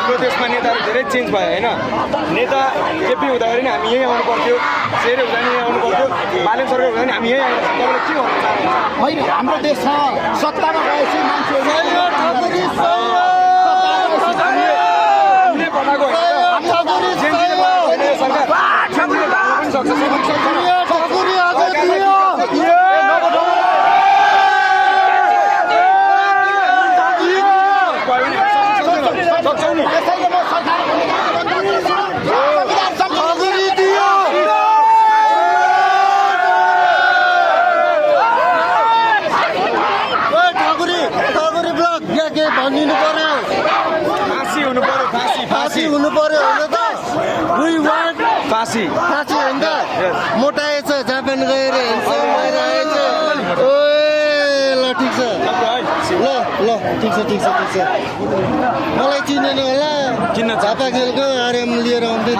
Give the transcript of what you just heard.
हाम्रो देशमा नेताहरू धेरै चेन्ज भयो हैन नेता केपी हुँदाखेरि नि हामी यही आउनु पर्थ्यो शेर हुँदा नि आउनु पर्थ्यो बालेन सरकार हुँदा नि हामी यही आउनु पर्छ तपाईले के भन्न चाहनुहुन्छ होइन हाम्रो देशमा सत्तामा गएपछि मान्छेहरू बनाएको फाँसी होइन त मोटाएछ जापान गएर ल ठिक छ ल ठिक छ मलाई चिनेन होला चिन्न झापा खेलको आर्यम लिएर आउँदै